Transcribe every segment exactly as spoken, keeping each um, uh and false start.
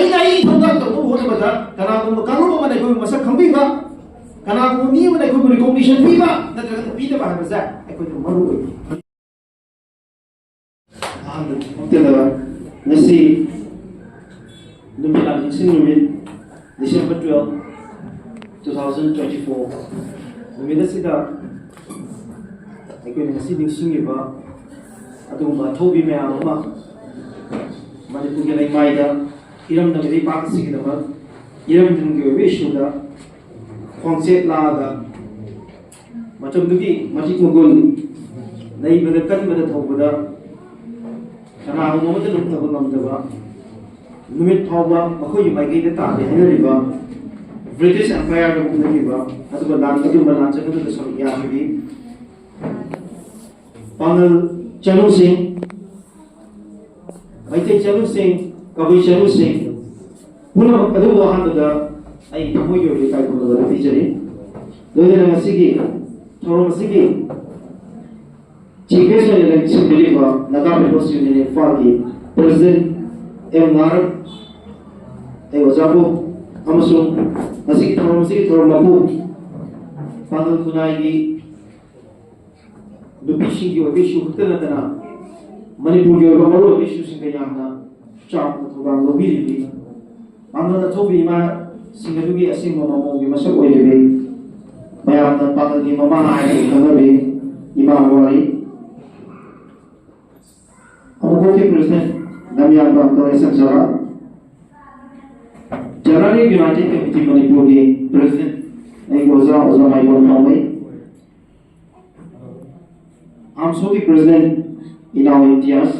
ꯑꯩꯅ ꯑꯩꯒꯤ ꯊꯧꯗꯥꯡ ꯇꯧꯅꯕ ꯍꯣꯠꯅꯕꯗ ꯀꯅꯥꯒꯨꯝꯕ ꯀꯥꯡꯂꯨꯞ ꯑꯃꯅ ꯑꯩꯈꯣꯏꯕꯨ ꯃꯁꯛ ꯈꯪꯕꯤꯕ, ꯀꯅꯥꯒꯨꯝꯕ ꯃꯤ ꯑꯃꯅ ꯑꯩꯈꯣꯏꯕꯨ recognition ꯄꯤꯕ ꯅꯠꯇ꯭ꯔꯒ ꯄꯤꯗꯕ ꯍꯥꯏꯕꯁꯦ ꯑꯩꯈꯣꯏꯅ ꯃꯔꯨ ꯑꯣꯏ꯫ ꯑꯍꯥꯟꯕ ꯃꯛꯇꯗ ꯉꯁꯤ ꯅꯨꯃꯤꯠ ꯅꯤꯡꯁꯤꯡ ꯅꯨꯃꯤꯠ, December twelve, two thousand twenty-four, ꯅꯨꯃꯤꯠ ꯑꯁꯤꯗ ꯑꯩꯈꯣꯏꯅ ꯉꯁꯤ ꯅꯤꯡꯁꯤꯡꯂꯤꯕ ꯑꯗꯨꯒꯨꯝꯕ ꯑꯊꯧꯕꯤ ꯃꯌꯥꯝ ꯑꯃ ꯃꯅꯤꯄꯨꯔꯒꯤ ꯂꯩꯃꯥꯏꯗ ꯏꯔꯝꯗꯝ ꯏꯔꯩꯄꯥꯛ ꯑꯁꯤꯒꯤꯗꯃꯛ ꯏꯔꯝꯗꯝꯒꯤ ꯑꯣꯏꯕ ꯏꯁꯨꯗ ꯈꯣꯡꯆꯦꯠ ꯂꯥꯛꯑꯒ ꯃꯇꯝꯗꯨꯒꯤ ꯃꯇꯤꯛ ꯃꯒꯨꯟ ꯂꯩꯕꯗ ꯀꯟꯕꯗ ꯊꯧꯕꯗ ꯀꯅꯥꯒꯨꯝꯕ ꯑꯃꯠꯇ ꯂꯨꯝꯊꯕ ꯉꯝꯗꯕ, ꯅꯨꯃꯤꯠ ꯐꯥꯎꯕ ꯃꯈꯣꯏꯒꯤ ꯃꯥꯏꯀꯩꯗ ꯇꯥꯗꯦ ꯍꯥꯏꯅꯔꯤꯕ British Empireꯗ ꯃꯨꯛꯅꯈꯤꯕ, ꯑꯗꯨꯒ ꯂꯥꯟ ꯑꯗꯨꯒꯨꯝꯕ ꯂꯥꯟꯆꯠ ꯑꯗꯨꯗ ꯁꯔꯨꯛ ꯌꯥꯈꯤꯕꯤ ꯄꯥꯡꯒꯜ ꯆꯅꯨꯁꯤꯡ, ꯃꯩꯇꯩ ꯆꯅꯨꯁꯤꯡ, ꯀꯕꯨꯏ ꯆꯅꯨꯁꯤꯡ ꯄꯨꯝꯅꯃꯛ ꯑꯗꯨꯕꯨ ꯑꯍꯥꯟꯕꯗ ꯑꯩꯒꯤ ꯊꯃꯣꯏꯒꯤ ꯑꯣꯏꯕ ꯏꯀꯥꯏ ꯈꯨꯝꯅꯕ ꯄꯤꯖꯔꯤ꯫ ꯂꯣꯏꯅꯅ ꯉꯁꯤꯒꯤ ꯊꯧꯔꯝ ꯑꯁꯤꯒꯤ Chief Guest ꯑꯣꯏꯅ ꯂꯦꯡꯁꯤꯟꯕꯤꯔꯤꯕ ꯅꯥꯒꯥ People's Union ꯏꯝꯐꯥꯜꯒꯤ President ꯑꯦꯝ ꯅꯥꯔꯛ, ꯑꯩ ꯑꯣꯖꯥꯕꯨ, ꯑꯃꯁꯨꯡ ꯉꯁꯤꯒꯤ ꯊꯧꯔꯝ ꯑꯁꯤꯒꯤ ꯊꯧꯔꯝ ꯃꯄꯨ ꯄꯥꯡꯒꯜ ꯈꯨꯟꯅꯥꯏꯒꯤ ꯅꯨꯄꯤꯁꯤꯡꯒꯤ ꯑꯣꯏꯕ ꯏꯁꯨ ꯈꯛꯇ ꯅꯠꯇꯅ ꯃꯅꯤꯄꯨꯔꯒꯤ ꯑꯣꯏꯕ ꯃꯔꯨꯑꯣꯏꯕ ꯏꯁꯨꯁꯤꯡꯗ ꯌꯥꯝꯅ ꯆꯥꯎꯅ ꯊꯧꯗꯥꯡ ꯂꯧꯕꯤꯔꯤꯕꯤ ꯄꯥꯡꯒꯜ ꯑꯊꯧꯕꯤ ꯏꯃꯥꯁꯤꯡ ꯑꯗꯨꯒꯤ ꯑꯁꯦꯡꯕ ꯃꯃꯣꯟꯒꯤ ꯃꯁꯛ ꯑꯣꯏꯔꯤꯕꯤ ꯃꯌꯥꯝꯅ ꯄꯥꯡꯒꯜꯒꯤ ꯃꯃꯥ ꯍꯥꯏꯅ ꯈꯪꯅꯕꯤ ꯏꯃꯥ ꯋꯥꯔꯤ ꯑꯃꯨꯛꯀꯤ President ꯂꯝꯌꯥꯟꯕ Angkal S M Jara, Journalist United Committee ꯃꯅꯤꯄꯨꯔꯒꯤ President ꯑꯩꯒꯤ ꯑꯣꯖꯥ, ꯑꯣꯖꯥ ꯃꯥꯏꯕꯝ ꯄꯥꯎꯃꯩ, ꯑꯥꯝꯁꯣꯒꯤ President ꯏꯅꯥꯎ ꯏꯝꯇꯤꯌꯥꯖ,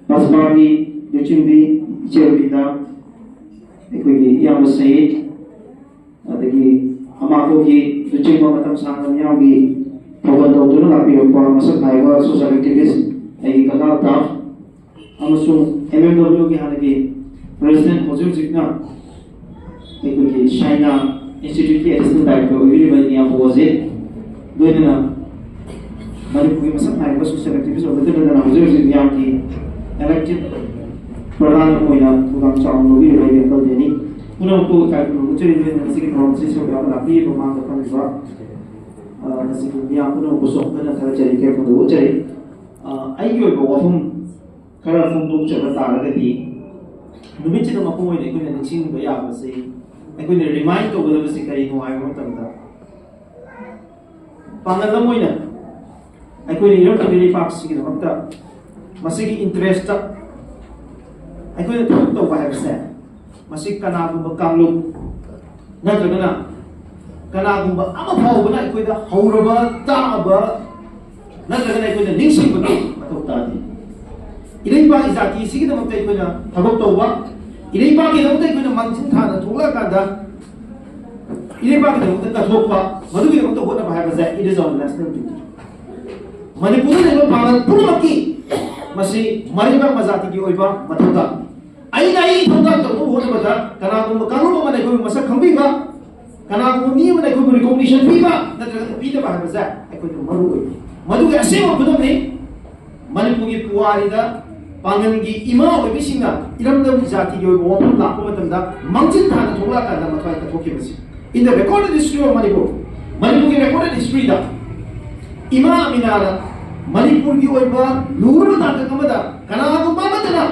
ꯄꯁꯕꯥꯒꯤ ꯂꯨꯆꯤꯡꯕꯤ ꯏꯆꯦ ꯔꯕꯤꯅꯥ, ꯑꯩꯈꯣꯏꯒꯤ ꯏꯌꯥꯝꯕ ꯁꯌꯤꯗ, ꯑꯗꯒꯤ ꯑꯃꯥꯀꯣꯒꯤ ꯂꯨꯆꯤꯡꯕ ꯃꯇꯝ ꯁꯥꯡꯅ ꯃꯤꯌꯥꯝꯒꯤ ꯊꯧꯒꯜ ꯇꯧꯗꯨꯅ ꯂꯥꯛꯄꯤꯔꯛꯄ ꯃꯁꯛ ꯅꯥꯏꯕ social activist ꯑꯩꯒꯤ ꯀꯀꯥ ꯇꯥꯐ, ꯑꯃꯁꯨꯡ ꯑꯦꯝ ꯑꯦꯝ ꯗꯕ꯭ꯂꯤꯎꯒꯤ ꯍꯥꯟꯅꯒꯤ President, ꯍꯧꯖꯤꯛ ꯍꯧꯖꯤꯛꯅ ꯑꯩꯈꯣꯏꯒꯤ ꯁꯥꯏꯅꯥ Instituteꯀꯤ Additional Director ꯑꯣꯏꯕꯤꯔꯤꯕ ꯏꯌꯥꯝꯕ ꯑꯣꯖꯤꯠ, ꯂꯣꯏꯅꯅ ꯃꯅꯤꯄꯨꯔꯒꯤ ꯃꯁꯛ ꯅꯥꯏꯕ social activist ꯑꯣꯏꯕꯇ ꯅꯠꯇꯅ ꯍꯧꯖꯤꯛ ꯍꯧꯖꯤꯛ ꯃꯤꯌꯥꯝꯒꯤ elected ꯄ꯭ꯔꯙꯥꯟ ꯑꯣꯏꯅ ꯊꯧꯗꯥꯡ ꯆꯥꯎꯅ ꯂꯧꯕꯤꯔꯤꯕ ꯑꯩꯒꯤ ꯑꯪꯀꯜ ꯗꯦꯅꯤ ꯄꯨꯝꯅꯃꯛꯄꯨ ꯏꯀꯥꯏ ꯈꯨꯝꯅꯕ ꯎꯠꯆꯔꯤ꯫ ꯂꯣꯏꯅꯅ ꯉꯁꯤꯒꯤ ꯊꯧꯔꯝ ꯑꯁꯤ ꯁꯔꯨꯛ ꯌꯥꯕ ꯂꯥꯛꯄꯤꯔꯤꯕ ꯃꯃꯥꯡꯗ ꯐꯝꯂꯤꯕ, ꯑ, ꯉꯁꯤꯒꯤ ꯃꯤꯌꯥꯝ ꯄꯨꯝꯅꯃꯛꯄꯨꯁꯨ ꯑꯃꯨꯛ ꯍꯟꯅ ꯊꯥꯒꯠꯆꯔꯤ, ꯏꯀꯥꯏ ꯈꯨꯝꯅꯕ ꯎꯠꯆꯔꯤ꯫ ꯑ, ꯑꯩꯒꯤ ꯑꯣꯏꯕ ꯋꯥꯐꯝ ꯈꯔ ꯐꯣꯡꯗꯣꯛꯆꯕ ꯇꯥꯔꯒꯗꯤ, ꯅꯨꯃꯤꯠꯁꯤꯗ ꯃꯄꯨꯡ ꯑꯣꯏꯅ ꯑꯩꯈꯣꯏꯅ ꯅꯤꯡꯁꯤꯡꯕ ꯌꯥꯕꯁꯤ, ꯑꯩꯈꯣꯏꯅ remind ꯇꯧꯒꯗꯕꯁꯤ ꯀꯔꯤꯅꯣ ꯍꯥꯏꯕ ꯃꯇꯝꯗ, ꯄꯥꯡꯒꯜ ꯑꯃ ꯑꯣꯏꯅ ꯑꯩꯈꯣꯏꯅ ꯏꯔꯝꯗꯝ ꯏꯔꯩꯄꯥꯛꯁꯤꯒꯤꯗꯃꯛꯇ ꯃꯁꯤꯒꯤ interest ꯑꯩꯈꯣꯏꯅ ꯊꯕꯛ ꯇꯧꯕ ꯍꯥꯏꯕꯁꯦ, ꯃꯁꯤ ꯀꯅꯥꯒꯨꯝꯕ ꯀꯥꯡꯂꯨꯞ ꯅꯠꯇ꯭ꯔꯒꯅ ꯀꯅꯥꯒꯨꯝꯕ ꯑꯃ ꯐꯥꯎꯕꯅ ꯑꯩꯈꯣꯏꯗ ꯍꯧꯔꯕ, ꯇꯥꯛꯑꯕ ꯅꯠꯇ꯭ꯔꯒꯅ ꯑꯩꯈꯣꯏꯅ ꯅꯤꯡꯁꯤꯡꯕꯒꯤ ꯃꯊꯧ ꯇꯥꯗꯦ꯫ ꯏꯔꯩꯄꯥꯛ ꯏꯖꯥꯇꯤꯁꯤꯒꯤꯗꯃꯛꯇ ꯑꯩꯈꯣꯏꯅ ꯊꯕꯛ ꯇꯧꯕ, ꯏꯔꯩꯄꯥꯛꯀꯤꯗꯃꯛꯇ ꯑꯩꯈꯣꯏꯅ ꯃꯥꯡꯖꯤꯜ ꯊꯥꯅ ꯊꯣꯛꯂꯛꯑꯀꯥꯟꯗ ꯏꯔꯩꯄꯥꯛꯀꯤꯗꯃꯛꯇ ꯀꯠꯊꯣꯛꯄ, ꯃꯗꯨꯒꯤꯗꯃꯛꯇ ꯍꯣꯠꯅꯕ ꯍꯥꯏꯕꯁꯦ, it is our national duty꯫ ꯃꯅꯤꯄꯨꯔꯗ ꯂꯩꯕ ꯄꯥꯡꯒꯜ ꯄꯨꯝꯅꯃꯛꯀꯤ ꯃꯁꯤ ꯃꯔꯩꯕꯥꯛ ꯃꯖꯥꯇꯤꯒꯤ ꯑꯣꯏꯕ ꯃꯊꯧꯗꯥꯡ꯫ ꯑꯩꯅ ꯑꯩ ꯏꯊꯧꯗꯥꯡ ꯇꯧꯅꯕ ꯍꯣꯠꯅꯕꯗ ꯀꯅꯥꯒꯨꯝꯕ ꯀꯥꯡꯂꯨꯞ ꯑꯃꯅ ꯑꯩꯈꯣꯏꯕꯨ ꯃꯁꯛ ꯈꯪꯕꯤꯕ, ꯀꯅꯥꯒꯨꯝꯕ ꯃꯤ ꯑꯃꯅ ꯑꯩꯈꯣꯏꯕꯨ recognition ꯄꯤꯕ ꯅꯠꯇ꯭ꯔꯒ ꯄꯤꯗꯕ ꯍꯥꯏꯕꯁꯦ ꯑꯩꯈꯣꯏꯗ ꯃꯔꯨ ꯑꯣꯏ꯫ ꯃꯗꯨꯒꯤ ꯑꯁꯦꯡꯕ ꯈꯨꯗꯝꯅꯤ ꯃꯅꯤꯄꯨꯔꯒꯤ ꯄꯨꯋꯥꯔꯤꯗ ꯄꯥꯡꯒꯜꯒꯤ ꯏꯃꯥ ꯑꯣꯏꯕꯤꯁꯤꯡꯅ ꯏꯔꯝꯗꯝ ꯖꯥꯇꯤꯒꯤ ꯑꯣꯏꯕ ꯋꯥꯐꯝ ꯂꯥꯛꯄ ꯃꯇꯝꯗ ꯃꯥꯡꯖꯤꯜ ꯊꯥꯅ ꯊꯣꯛꯂꯛꯑꯀꯥꯟꯗ ꯃꯊ꯭ꯋꯥꯏ ꯀꯠꯊꯣꯛꯈꯤꯕꯁꯤ꯫ In the recorded history of Manipur, ꯃꯅꯤꯄꯨꯔꯒꯤ recorded historyꯗ ꯏꯃꯥ ꯑꯃꯤꯅꯥꯅ ꯃꯅꯤꯄꯨꯔꯒꯤ ꯑꯣꯏꯕ ꯂꯨꯔꯕ ꯇꯥꯡꯀꯛ ꯑꯃꯗ ꯀꯅꯥꯒꯨꯝꯕ ꯑꯃꯠꯇꯅ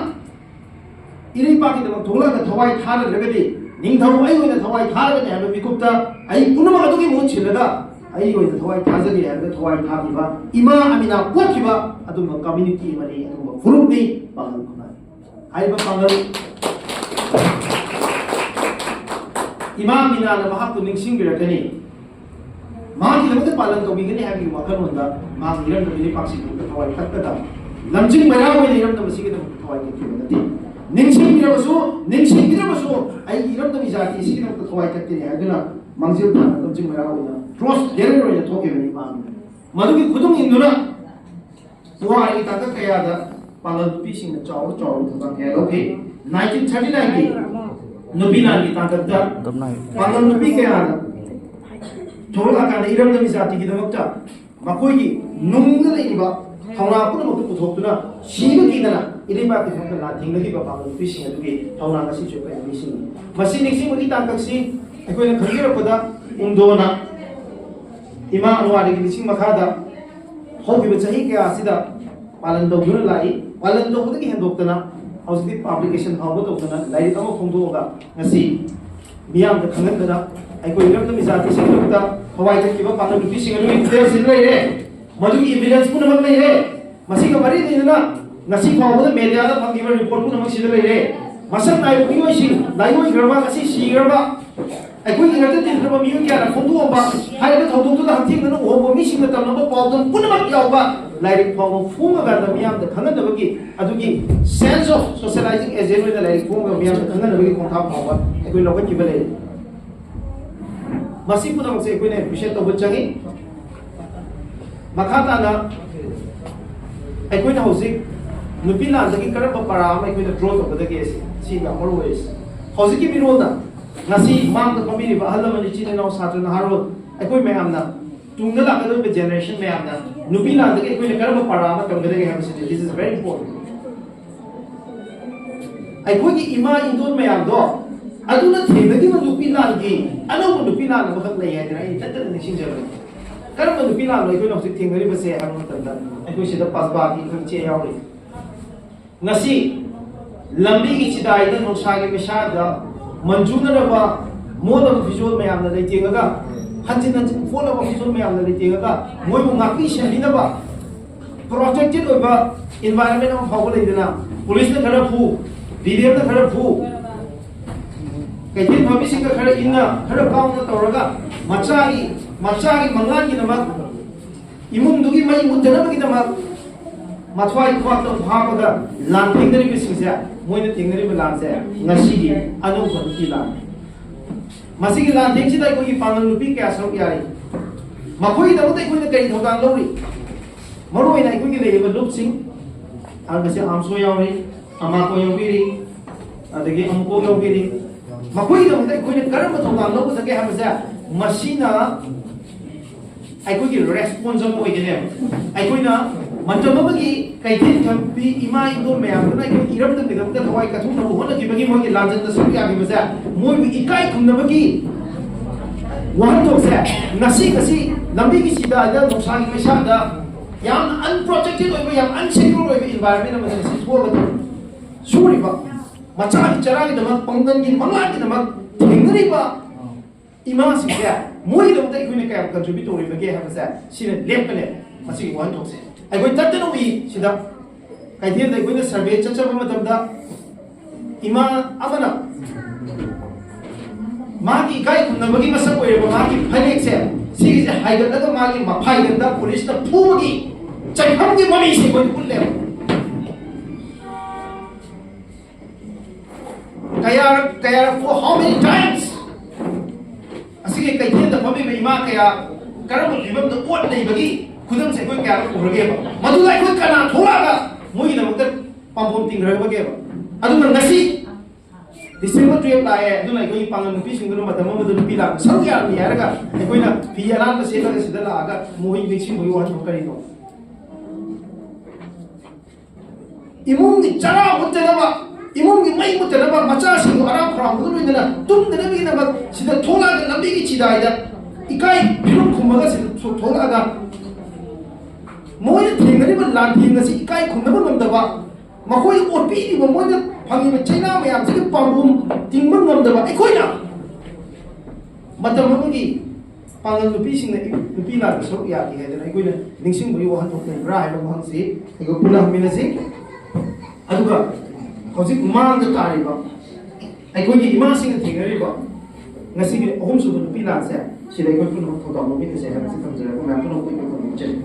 ꯏꯔꯩꯄꯥꯛꯀꯤꯗꯃꯛ ꯊꯣꯛꯂꯛꯑꯒ ꯊꯋꯥꯏ ꯊꯥꯔꯗ꯭ꯔꯒꯗꯤ, ꯅꯤꯡꯊꯧ ꯑꯩ ꯑꯣꯏꯅ ꯊꯋꯥꯏ ꯊꯥꯔꯒꯅꯤ ꯍꯥꯏꯕ ꯃꯤꯀꯨꯞꯇ ꯑꯩ ꯄꯨꯝꯅꯃꯛ ꯑꯗꯨꯒꯤ ꯃꯍꯨꯠ ꯁꯤꯜꯂꯒ ꯑꯩ ꯑꯣꯏꯅ ꯊꯋꯥꯏ ꯊꯥꯖꯒꯦ ꯍꯥꯏꯕꯗ ꯊꯋꯥꯏ ꯊꯥꯈꯤꯕ ꯏꯃꯥ ꯑꯃꯤꯅꯥ ꯄꯣꯛꯈꯤꯕ ꯑꯗꯨꯒꯨꯝꯕ community ꯑꯃꯅꯤ, ꯑꯗꯨꯒꯨꯝꯕ ꯐꯨꯔꯨꯞꯅꯤ ꯄꯥꯡꯒꯜ ꯈꯨꯟꯅꯥꯏ꯫ ꯍꯥꯏꯔꯤꯕ ꯄꯥꯡꯒꯜ ꯏꯃꯥ ꯑꯃꯤꯅꯥꯅ ꯃꯍꯥꯛꯄꯨ ꯅꯤꯡꯁꯤꯡꯕꯤꯔꯛꯀꯅꯤ꯫ ꯃꯍꯥꯛꯀꯤꯗꯃꯛꯇ ꯄꯥꯂꯟ ꯇꯧꯕꯤꯒꯅꯤ ꯍꯥꯏꯕꯒꯤ ꯋꯥꯈꯜꯂꯣꯟꯗ ꯃꯍꯥꯛ ꯏꯔꯝꯗꯝ ꯏꯔꯩꯄꯥꯛꯁꯤꯡꯒꯤꯗꯃꯛꯇ ꯊꯋꯥꯏ ꯀꯠꯄꯗ, ꯂꯝꯖꯤꯡ ꯃꯩꯔꯥ ꯑꯣꯏꯅ ꯏꯔꯝꯗꯝ ꯑꯁꯤꯒꯤꯗꯃꯛꯇ ꯊꯋꯥꯏ ꯀꯠꯈꯤꯕ ꯅꯠꯇꯦ꯫ ꯅꯤꯡꯁꯤꯡꯕꯤꯔꯕꯁꯨ, ꯅꯤꯡꯁꯤꯡꯕꯤꯔꯕꯁꯨ ꯑꯩꯒꯤ ꯏꯔꯝꯗꯝ ꯏꯖꯥꯇꯤ ꯑꯁꯤꯒꯤꯗꯃꯛꯇ ꯊꯋꯥꯏ ꯀꯠꯀꯅꯤ ꯍꯥꯏꯗꯨꯅ ꯃꯥꯡꯖꯤꯜ ꯊꯥꯅ ꯂꯝꯖꯤꯡ ꯃꯩꯔꯥ ꯑꯣꯏꯅ, cross bearer ꯑꯣꯏꯅ ꯊꯣꯛꯈꯤꯕꯅꯤ ꯏꯃꯥ ꯑꯃꯤꯅꯥ꯫ ꯃꯗꯨꯒꯤ ꯈꯨꯗꯝ ꯏꯟꯗꯨꯅ ꯄꯨꯋꯥꯔꯤꯒꯤ ꯇꯥꯡꯀꯛ ꯀꯌꯥꯗ ꯄꯥꯡꯒꯜ ꯅꯨꯄꯤꯁꯤꯡꯅ ꯆꯥꯎꯔ ꯆꯥꯎꯔꯕ ꯊꯧꯗꯥꯡ ꯀꯌꯥ ꯂꯧꯈꯤ꯫ Nineteen thirty nineꯒꯤ ꯅꯨꯄꯤ ꯂꯥꯟꯒꯤ ꯇꯥꯡꯀꯛꯇ ꯄꯥꯡꯒꯜ ꯅꯨꯄꯤ ꯀꯌꯥꯅ ꯊꯣꯛꯂꯛꯑꯀꯥꯟꯗ ꯏꯔꯝꯗꯝ ꯏꯖꯥꯇꯤꯒꯤꯗꯃꯛꯇ ꯃꯈꯣꯏꯒꯤ ꯅꯨꯡꯗ ꯂꯩꯔꯤꯕ ꯊꯧꯅꯥ ꯄꯨꯝꯅꯃꯛꯇꯨ ꯄꯨꯊꯣꯛꯇꯨꯅ ꯁꯤꯕ ꯀꯤꯗꯅ ꯏꯔꯩꯕꯥꯛꯀꯤꯗꯃꯛꯇ ꯂꯥꯟꯊꯦꯡꯅꯈꯤꯕ ꯄꯥꯡꯒꯜ ꯅꯨꯄꯤꯁꯤꯡ ꯑꯗꯨꯒꯤ ꯊꯧꯔꯥꯡ ꯑꯁꯤꯁꯨ ꯑꯩꯈꯣꯏꯅ ꯅꯤꯡꯁꯤꯡꯉꯤ꯫ ꯃꯁꯤ ꯅꯤꯡꯁꯤꯡꯕꯒꯤ ꯇꯥꯡꯀꯛꯁꯤ ꯑꯩꯈꯣꯏꯅ ꯈꯪꯖꯔꯛꯄꯗ ꯎꯝꯗꯣꯅ ꯏꯃꯥ ꯑꯟꯋꯥꯔꯤꯒꯤ ꯂꯤꯁꯤꯡ ꯃꯈꯥꯗ ꯍꯧꯈꯤꯕ ꯆꯍꯤ ꯀꯌꯥ ꯑꯁꯤꯗ ꯄꯥꯂꯟ ꯇꯧꯗꯨꯅ ꯂꯥꯛꯏ꯫ ꯄꯥꯂꯟ ꯇꯧꯕꯗꯒꯤ ꯍꯦꯟꯗꯣꯛꯇꯅ ꯍꯧꯖꯤꯛꯇꯤ ꯄꯥꯕ꯭ꯂꯤꯀꯦꯁꯟ ꯐꯥꯎꯕ ꯇꯧꯗꯅ ꯂꯥꯏꯔꯤꯛ ꯑꯃ ꯐꯣꯡꯗꯣꯛꯑꯒ ꯉꯁꯤ ꯃꯤꯌꯥꯝꯗ ꯈꯪꯍꯟꯗꯅ ꯑꯩꯈꯣꯏ ꯏꯔꯝꯗꯝ ꯏꯖꯥꯇꯤꯁꯤꯡꯒꯤꯗꯃꯛꯇ ꯊꯋꯥꯏ ꯊꯛꯈꯤꯕ ꯄꯥꯡꯒꯜ ꯅꯨꯄꯤꯁꯤꯡ ꯑꯗꯨꯒꯤ ꯗꯤꯇꯦꯜꯁꯤꯡ ꯂꯩꯔꯦ꯫ ꯃꯗꯨꯒꯤ ꯏꯚꯤꯗꯦꯟꯁ ꯄꯨꯝꯅꯃꯛ ꯂꯩꯔꯦ꯫ ꯃꯁꯤꯒ ꯃꯔꯤ ꯂꯩꯅꯅ ꯉꯁꯤ ꯐꯥꯎꯕꯗ ꯃꯦꯗꯤꯌꯥꯗ ꯐꯪꯈꯤꯕ ꯔꯤꯄꯣꯔꯠ ꯄꯨꯝꯅꯃꯛꯁꯤꯗ ꯂꯩꯔꯦ꯫ ꯃꯁꯛ ꯅꯥꯏꯕ ꯃꯤꯑꯣꯏꯁꯤꯡ, ꯂꯥꯏꯑꯣꯏꯈ꯭ꯔꯕ, ꯉꯁꯤ ꯁꯤꯈ꯭ꯔꯕ, ꯑꯩꯈꯣꯏꯒꯤ ꯏꯔꯛꯇ ꯇꯤꯟꯈ꯭ꯔꯕ ꯃꯤꯑꯣꯏ ꯀꯌꯥꯅ ꯐꯣꯡꯗꯣꯛꯑꯝꯕ, ꯍꯥꯏꯔꯤꯕ ꯊꯧꯗꯣꯛꯇꯨꯗ ꯍꯛꯊꯦꯡꯅꯅ ꯎꯍꯧꯕ ꯃꯤꯁꯤꯡꯅ ꯇꯝꯂꯝꯕ ꯄꯥꯎꯗꯝ ꯄꯨꯝꯅꯃꯛ ꯌꯥꯎꯕ ꯂꯥꯏꯔꯤꯛ ꯐꯥꯎꯕ ꯐꯣꯡꯉꯀꯥꯟꯗ ꯃꯤꯌꯥꯝꯗ ꯈꯪꯍꯟꯅꯕꯒꯤ, ꯑꯗꯨꯒꯤ ꯁꯦꯟꯁ ꯑꯣꯐ ꯁꯣꯁꯤꯌꯦꯂꯥꯏꯖꯤꯡ ꯑꯦꯖꯦꯟ ꯑꯣꯏꯅ ꯂꯥꯏꯔꯤꯛ ꯐꯣꯡꯉꯒ ꯃꯤꯌꯥꯝꯗ ꯈꯪꯍꯟꯅꯕꯒꯤ ꯈꯣꯡꯊꯥꯡ ꯐꯥꯎꯕ ꯑꯩꯈꯣꯏ ꯂꯧꯈꯠꯈꯤꯕ ꯂꯩꯔꯤ꯫ ꯃꯁꯤ ꯄꯨꯝꯅꯃꯛꯁꯦ ꯑꯩꯈꯣꯏꯅ ꯑꯦꯄ꯭ꯔꯤꯁꯤꯌꯦꯠ ꯇꯧꯕ ꯆꯪꯉꯤ꯫ ꯃꯈꯥ ꯇꯥꯅ ꯑꯩꯈꯣꯏꯅ ꯍꯧꯖꯤꯛ ꯅꯨꯄꯤ ꯂꯥꯟꯗꯒꯤ ꯀꯔꯝꯕ ꯄꯔꯥ ꯑꯃ ꯑꯩꯈꯣꯏꯅ ꯗ꯭ꯔꯣ ꯇꯧꯒꯗꯒꯦ, ꯁꯤ ꯁꯤ ꯌꯥꯝ ꯃꯔꯨ ꯑꯣꯏꯔꯤꯁꯦ꯫ ꯍꯧꯖꯤꯛꯀꯤ ꯃꯤꯔꯣꯜꯗ, ꯉꯁꯤ ꯃꯥꯡꯗ ꯐꯝꯕꯤꯔꯤꯕ ꯑꯍꯜ ꯂꯃꯟ, ꯏꯆꯤꯟ ꯏꯅꯥꯎ, ꯁꯥꯇ꯭ꯔ ꯅꯍꯥꯔꯣꯜ, ꯑꯩꯈꯣꯏ ꯃꯌꯥꯝꯅ ꯇꯨꯡꯗ ꯂꯥꯛꯀꯗꯧꯔꯤꯕ ꯖꯦꯅꯦꯔꯦꯁꯟ ꯃꯌꯥꯝꯅ ꯅꯨꯄꯤ ꯂꯥꯟꯗꯒꯤ ꯑꯩꯈꯣꯏꯅ ꯀꯔꯝꯕ ꯄꯔꯥ ꯑꯃ ꯇꯝꯒꯗꯒꯦ ꯍꯥꯏꯕꯁꯤꯗꯤ, this is very important꯫ ꯑꯩꯈꯣꯏꯒꯤ ꯏꯃꯥ ꯏꯟꯗꯣꯟ ꯃꯌꯥꯝꯗꯣ, ꯑꯗꯨꯅ ꯊꯦꯡꯅꯈꯤꯕ ꯅꯨꯄꯤ ꯂꯥꯟꯒꯤ ꯑꯅꯧꯕ ꯅꯨꯄꯤ ꯂꯥꯟ ꯑꯃꯈꯛ ꯂꯩ ꯍꯥꯏꯗꯅ ꯑꯩ ꯇꯠꯇꯅ ꯅꯤꯡꯁꯤꯡꯖꯕꯅꯤ꯫ ꯀꯔꯝꯕ ꯅꯨꯄꯤ ꯂꯥꯟꯅꯣ ꯑꯩꯈꯣꯏꯅ ꯍꯧꯖꯤꯛ ꯊꯦꯡꯅꯔꯤꯕꯁꯦ ꯍꯥꯏꯕ ꯃꯇꯝꯗ, ꯑꯩꯈꯣꯏ ꯁꯤꯗ ꯄꯥꯁꯕꯥꯒꯤ ꯑꯩꯈꯣꯏ ꯏꯆꯦ ꯌꯥꯎꯔꯤ꯫ ꯉꯁꯤ ꯂꯝꯕꯤꯒꯤ ꯆꯤꯗꯥꯏꯗ, ꯅꯨꯡꯁꯥꯒꯤ ꯃꯩꯁꯥꯗ ꯃꯟꯖꯨꯅꯔꯕ ꯃꯣꯠꯂꯕ ꯐꯤꯖꯣꯜ ꯃꯌꯥꯝꯅ ꯂꯩꯇꯦꯡꯉꯒ, ꯍꯟꯖꯤꯟ ꯍꯟꯖꯤꯟ ꯃꯣꯠꯂꯕ ꯐꯤꯖꯣꯜ ꯃꯌꯥꯝꯅ ꯂꯩꯇꯦꯡꯉꯒ, ꯃꯣꯏꯕꯨ ꯉꯥꯛꯄꯤ ꯁꯦꯟꯕꯤꯅꯕ ꯄ꯭ꯔꯣꯇꯦꯛꯇꯦꯠ ꯑꯣꯏꯕ ꯏꯟꯚꯥꯏꯔꯟꯃꯦꯟ ꯑꯃ ꯐꯥꯎꯕ ꯂꯩꯗꯅ, ꯄꯨꯂꯤꯁꯅ ꯈꯔ ꯐꯨ, ꯕꯤ ꯗꯤ ꯑꯦꯐꯅ ꯈꯔ ꯐꯨ, ꯀꯩꯊꯦꯜ ꯐꯝꯃꯤꯁꯤꯡꯒ ꯈꯔ ꯏꯟꯅ, ꯈꯔ ꯀꯥꯎꯅ ꯇꯧꯔꯒ, ꯃꯆꯥꯒꯤ, ꯃꯆꯥꯒꯤ ꯃꯪꯂꯥꯟꯒꯤꯗꯃꯛ, ꯏꯃꯨꯡꯗꯨꯒꯤ ꯃꯩ ꯃꯨꯠꯇꯅꯕꯒꯤꯗꯃꯛ ꯃꯊ꯭ꯋꯥꯏ ꯈꯨꯕꯥꯛꯇ ꯍꯥꯞꯄꯒ ꯂꯥꯟ ꯊꯦꯡꯅꯔꯤꯕꯁꯤꯡꯁꯦ, ꯃꯣꯏꯅ ꯊꯦꯡꯅꯔꯤꯕ ꯂꯥꯟꯁꯦ ꯉꯁꯤꯒꯤ ꯑꯅꯧꯕ ꯅꯨꯄꯤ ꯂꯥꯟꯅꯤ꯫ ꯃꯁꯤꯒꯤ ꯂꯥꯟꯊꯦꯡꯁꯤꯗ ꯑꯩꯈꯣꯏꯒꯤ ꯄꯥꯡꯒꯜ ꯅꯨꯄꯤ ꯀꯌꯥ ꯁꯔꯨꯛ ꯌꯥꯔꯤ꯫ ꯃꯈꯣꯏꯒꯤꯗꯃꯛꯇ ꯑꯩꯈꯣꯏꯅ ꯀꯔꯤ ꯊꯧꯗꯥꯡ ꯂꯧꯔꯤ? ꯃꯔꯨꯑꯣꯏꯅ ꯑꯩꯈꯣꯏꯒꯤ ꯂꯩꯔꯤꯕ ꯂꯨꯞꯁꯤꯡ, ꯉꯁꯤ ꯑꯥꯝꯁꯣ ꯌꯥꯎꯔꯤ, ꯑꯃꯥꯀꯣ ꯌꯥꯎꯕꯤꯔꯤ, ꯑꯗꯒꯤ ꯑꯃꯨꯀꯣ ꯌꯥꯎꯕꯤꯔꯤ꯫ ꯃꯈꯣꯏꯒꯤꯗꯃꯛꯇ ꯑꯩꯈꯣꯏꯅ ꯀꯔꯝꯕ ꯊꯧꯗꯥꯡ ꯂꯧꯒꯗꯒꯦ ꯍꯥꯏꯕꯁꯦ, ꯃꯁꯤꯅ ꯑꯩꯈꯣꯏꯒꯤ ꯔꯦꯁꯄꯣꯟꯁ ꯑꯃ ꯑꯣꯏꯒꯅꯦꯕ꯫ ꯑꯩꯈꯣꯏꯅ ꯃꯇꯝ ꯑꯃꯒꯤ ꯀꯩꯊꯦꯜ ꯐꯝꯕꯤ ꯏꯃꯥ ꯏꯟꯗꯣꯟ ꯃꯌꯥꯝꯗꯨꯅ ꯑꯩꯈꯣꯏ ꯏꯔꯝꯗꯝꯒꯤꯗꯃꯛꯇ ꯊꯋꯥꯏ ꯀꯠꯊꯣꯛꯅꯕ ꯍꯣꯠꯅꯈꯤꯕꯒꯤ ꯃꯣꯏꯒꯤ ꯂꯥꯟꯖꯟꯗ ꯁꯔꯨꯛ ꯌꯥꯈꯤꯕꯁꯦ, ꯃꯣꯏꯕꯨ ꯏꯀꯥꯏ ꯈꯨꯝꯅꯕꯒꯤ ꯋꯥꯍꯟꯊꯣꯛꯁꯦ ꯉꯁꯤ, ꯉꯁꯤ ꯂꯝꯕꯤꯒꯤ ꯆꯤꯗꯥꯏꯗ, ꯅꯨꯡꯁꯥꯒꯤ ꯃꯩꯁꯥꯗ, ꯌꯥꯝꯅ unprotected ꯑꯣꯏꯕ, ꯌꯥꯝ unsecured ꯑꯣꯏꯕ environment ꯑꯃꯗ ꯉꯁꯤ ꯊꯣꯛꯑꯒ ꯁꯨꯔꯤꯕ, ꯃꯆꯥꯒꯤ ꯆꯔꯥꯒꯤꯗꯃꯛ, ꯄꯥꯡꯒꯜꯒꯤ ꯃꯪꯂꯥꯟꯒꯤꯗꯃꯛ ꯊꯦꯡꯅꯔꯤꯕ ꯏꯃꯥꯁꯤꯡꯁꯦ, ꯃꯣꯏꯒꯤꯗꯃꯛꯇ ꯑꯩꯈꯣꯏꯅ ꯀꯌꯥꯝ contribute ꯇꯧꯔꯤꯕꯒꯦ ꯍꯥꯏꯕꯁꯦ ꯁꯤꯅ ꯂꯦꯞꯀꯅꯦꯕ꯫ ꯃꯁꯤꯒꯤ ꯋꯥꯍꯟꯊꯣꯛꯁꯦ ꯑꯩꯈꯣꯏ ꯇꯠꯇꯅ ꯎꯏ꯫ ꯁꯤꯗ ꯀꯩꯊꯦꯜꯗ ꯑꯩꯈꯣꯏꯅ survey ꯆꯠꯆꯕ ꯃꯇꯝꯗ, ꯏꯃꯥ ꯑꯃꯅ ꯃꯥꯒꯤ ꯏꯀꯥꯏ ꯈꯨꯝꯅꯕꯒꯤ ꯃꯁꯛ ꯑꯣꯏꯔꯕ ꯃꯥꯒꯤ ꯐꯅꯦꯛꯁꯦ, ꯁꯤꯒꯤꯁꯦ ꯍꯥꯏꯒꯠꯂꯒ ꯃꯥꯒꯤ ꯃꯐꯥꯏꯒꯟꯗ ꯄꯨꯂꯤꯁꯅ ꯐꯨꯕꯒꯤ ꯆꯩꯐꯝꯒꯤ ꯃꯃꯤꯁꯦ ꯑꯩꯈꯣꯏꯗ ꯎꯠꯂꯦꯕ꯫ ꯀꯌꯥꯔꯛ, ꯀꯌꯥꯔꯛ, for how many times? ꯑꯁꯤꯒꯤ ꯀꯩꯊꯦꯜꯗ ꯐꯝꯃꯤꯕ ꯏꯃꯥ ꯀꯌꯥ ꯀꯔꯝꯕ ꯐꯤꯕꯝꯗ ꯑꯣꯠ ꯂꯩꯕꯒꯤ ꯈꯨꯗꯝꯁꯦ ꯑꯩꯈꯣꯏ ꯀꯌꯥꯔꯛ ꯎꯔꯒꯦꯕ? ꯃꯗꯨꯗ ꯑꯩꯈꯣꯏ ꯀꯅꯥ ꯊꯣꯛꯂꯛꯑꯒ ꯃꯣꯏꯒꯤꯗꯃꯛꯇ ꯄꯥꯝꯕꯣꯝ ꯇꯤꯡꯈ꯭ꯔꯕꯒꯦꯕ? ꯑꯗꯨꯅ ꯉꯁꯤ December twelve ꯂꯥꯛꯑꯦ, ꯑꯗꯨꯅ ꯑꯩꯈꯣꯏꯒꯤ ꯄꯥꯡꯒꯜ ꯅꯨꯄꯤꯁꯤꯡꯗꯨꯅ ꯃꯇꯝ ꯑꯃꯗ ꯅꯨꯄꯤ ꯂꯥꯟꯗ ꯁꯔꯨꯛ ꯌꯥꯔꯝꯃꯤ ꯍꯥꯏꯔꯒ ꯑꯩꯈꯣꯏꯅ ꯐꯤ ꯑꯅꯥꯟꯕ ꯁꯦꯠꯂꯒ ꯁꯤꯗ ꯂꯥꯛꯑꯒ ꯃꯣꯏ ꯅꯤꯡꯁꯤꯡꯕꯒꯤ ꯋꯥꯍꯟꯊꯣꯛ ꯀꯔꯤꯅꯣ? ꯏꯃꯨꯡꯒꯤ ꯆꯔꯥ ꯃꯨꯠꯇꯅꯕ, ꯏꯃꯨꯡꯒꯤ ꯃꯩ ꯃꯨꯠꯇꯅꯕ, ꯃꯆꯥꯁꯤꯡꯕꯨ ꯑꯔꯥꯝ ꯈꯧꯔꯥꯡꯕꯒ ꯂꯣꯏꯅꯅ ꯇꯨꯝꯗꯅꯕꯒꯤꯗꯃꯛ ꯁꯤꯗ ꯊꯣꯛꯂꯛꯑꯒ, ꯂꯝꯕꯤꯒꯤ ꯆꯤꯗꯥꯏꯗ ꯏꯀꯥꯏ ꯐꯤꯕꯝ ꯈꯨꯝꯃꯒ ꯁꯤꯗ ꯊꯣꯛꯂꯛꯑꯒ, ꯃꯣꯏꯅ ꯊꯦꯡꯅꯔꯤꯕ ꯂꯥꯟꯊꯦꯡ ꯑꯁꯤ ꯏꯀꯥꯏ ꯈꯨꯝꯅꯕ ꯉꯝꯗꯕ, ꯃꯈꯣꯏꯗ ꯑꯣꯠꯄꯤꯔꯤꯕ, ꯃꯣꯏꯅ ꯐꯪꯉꯤꯕ ꯆꯩꯅꯥ ꯃꯌꯥꯝꯁꯤꯒꯤ ꯄꯥꯝꯕꯣꯝ ꯇꯤꯡꯕ ꯉꯝꯗꯕ ꯑꯩꯈꯣꯏꯅ ꯃꯇꯝ ꯑꯃꯒꯤ ꯄꯥꯡꯒꯜ ꯅꯨꯄꯤꯁꯤꯡꯅ ꯅꯨꯄꯤ ꯂꯥꯟꯗ ꯁꯔꯨꯛ ꯌꯥꯈꯤ ꯍꯥꯏꯗꯅ ꯑꯩꯈꯣꯏꯅ ꯅꯤꯡꯁꯤꯡꯕꯒꯤ ꯋꯥꯍꯟꯊꯣꯛ ꯂꯩꯕ꯭ꯔꯥ ꯍꯥꯏꯕ ꯋꯥꯍꯪꯁꯤ ꯑꯩꯈꯣꯏ ꯄꯨꯟꯅ ꯍꯪꯃꯤꯟꯅꯁꯤ꯫ ꯑꯗꯨꯒ ꯍꯧꯖꯤꯛ ꯃꯥꯡꯗ ꯇꯥꯔꯤꯕ ꯑꯩꯈꯣꯏꯒꯤ ꯏꯃꯥꯁꯤꯡꯅ ꯊꯦꯡꯅꯔꯤꯕ ꯉꯁꯤꯒꯤ ꯑꯍꯨꯝꯁꯨꯕ ꯅꯨꯄꯤ ꯂꯥꯟꯁꯦ, ꯁꯤꯗ ꯑꯩꯈꯣꯏ ꯄꯨꯝꯅꯃꯛ ꯊꯧꯗꯥꯡ ꯂꯧꯃꯤꯟꯅꯁꯦ ꯍꯥꯏꯕꯁꯤ ꯊꯝꯖꯔꯒ ꯃꯌꯥꯝ ꯄꯨꯝꯅꯃꯛꯄꯨ ꯏꯀꯥꯏ ꯈꯨꯝꯅꯕ ꯆꯦꯜꯂꯤ꯫